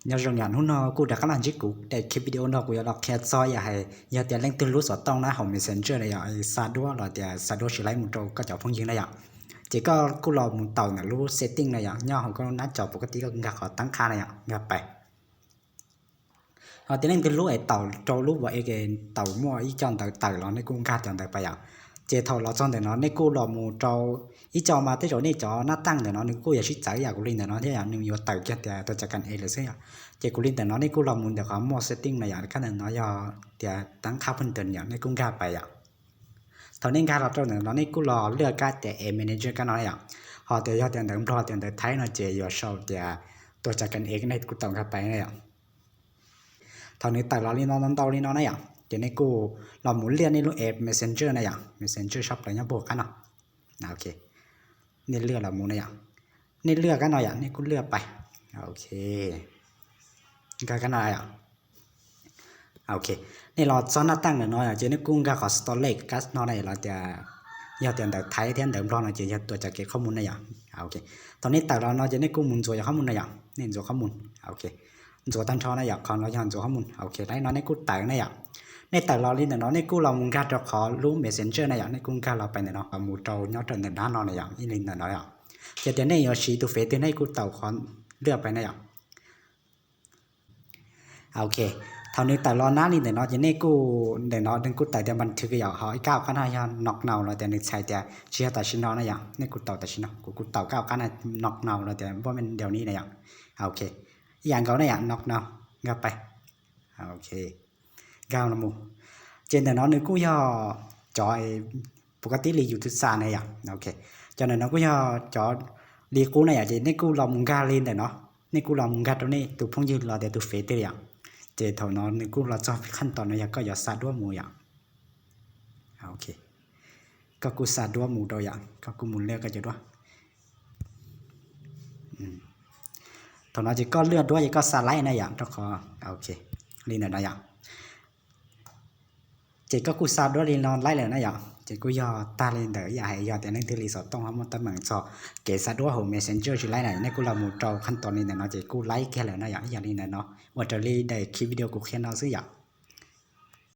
Nyob zoo yom, hnub no kuj rov qab los ntsib kuv daim video no, kuv yuav los qhia txog yam hais yog tias leej twg lub xov tooj na hauv Messenger na yom, xa duab los tias xa duab tsis laib mus rau koj cov phooj ywg na yom. Ces koj kuj los mus taus ntawm lub setting na yom, nyob hauv koj nab co pus koj tib koj nkag qhov tab qha na yom, nkag pais. Ho tias leej twg lub es taus rau lub ua es taus muaj ib co ntawv tawm los nej kuj nkag cov ntawd pais yom. Ces thaum los txog ntawm no nej kuj los mus rau ib co mas tej zaum nej cov nab taj ntawm no nws kuj yuav sib txawv yam kuv li ntawm no thiab yom, nws yuav tawm kiag tias tus cov kas es lawm xwb yom. Ces kuv li ntawm no nej kuj los mus ntawm qhov muaj setting na yom, kab ntawm no yog tias tab qha phooj ywg yom, nej kuj nkag pais yom. Thaum nej nkag los rau ntawm no nej kuj los lwaj kab tias app manager kab no yom. Ho tias yog tias ntawv Nplog tias ntawv Thaib no ces yuav sau tias tus cov kas es nej kuj tau nkag pais na yom. Thaum nws tawm los li no ntau ntau li no na yom, ces nej kuj los mus lwaj nej lub app Messenger na yom, Messenger sab plaws nyob puag qab no. Ok, nej lwaj los mus na yom, nej lwaj kab no yom, nej kuj lwaj pais. Ok, nkag kab no yom. Ok, nej los txog nab taj ntawm no yom, ces nej kuj nkag qhov storage kab no na los tias yog tias ntawv Thaib thiab ntawv Nplog no ces yog tus cov kev qhob mus na yom. Ok, thaum nej tawm los no ces nej kuj mus ntxuav yog qhob mus na yom, nej ntxuav qhob mus. Ok, ntxuav tag nrho na yom, qhov no yog ntxuav qhob mus. Ok, lawv no nej kuj tawm na yom. Nej tawm los li ntawm no nej kuj los mus nkag rau qhov lub Messenger na yom, nej kuj nkag los pais ntawm no los mus rau nyob rau ntawm dab no na yom, ib li ntawm no yom. Ces tias nej yuav siv tus fev twg nej kuj tau qhov lwaj pais na yom. Ok, thaum nws tawm los nab li ntawm no ces nej kuj ntawm no nws kuj tawm tias npas thwv yom, ho ib kab qab no yog knock now los tias nws txhais tias tsis yog tam sim no na yom, nej kuj tau tam sim no, kuv kuj tau kab qab no knock now los tias npoj me ntiaus ni na yom. Ok, ib yam nkaus na yom, knock now, nkag pais. Ok, nkag no mus. Ces ntawm no nws kuj yog cov pus koj tib li yus twb xa na yom. Ok, cov ntawm no kuj yog cov li qub na yom, ces nej kuj los mus nkag li ntawm no, nej kuj los mus nkag rau nej tus phooj ywg los tias tus fev twg yom. Ces thaum no nws kuj los txog qhaj tos no yog koj yuav xa duab mus yom. Ok, koj kuj xa duab mus rau yom, koj kuj mus lwaj koj cov duab. Thaum no ces koj lwaj duab ces koj xa laib na yom, rau qhov, ok, li ntawm no yom. Ces koj kuj xa duab li no laib lawm na yom, ces kuj yog tag li ntawd yom, hais yog tias leej twg li xov tooj ho muaj teeb meem txog kev xa duab hauv Messenger tsis laib na, nej kuj los mus rau qhaj tos li ntawm no ces kuj laib kiag lawm na yom, ib yam li ntawm no. Ua raws li daim video kuv qhia no xwb yom.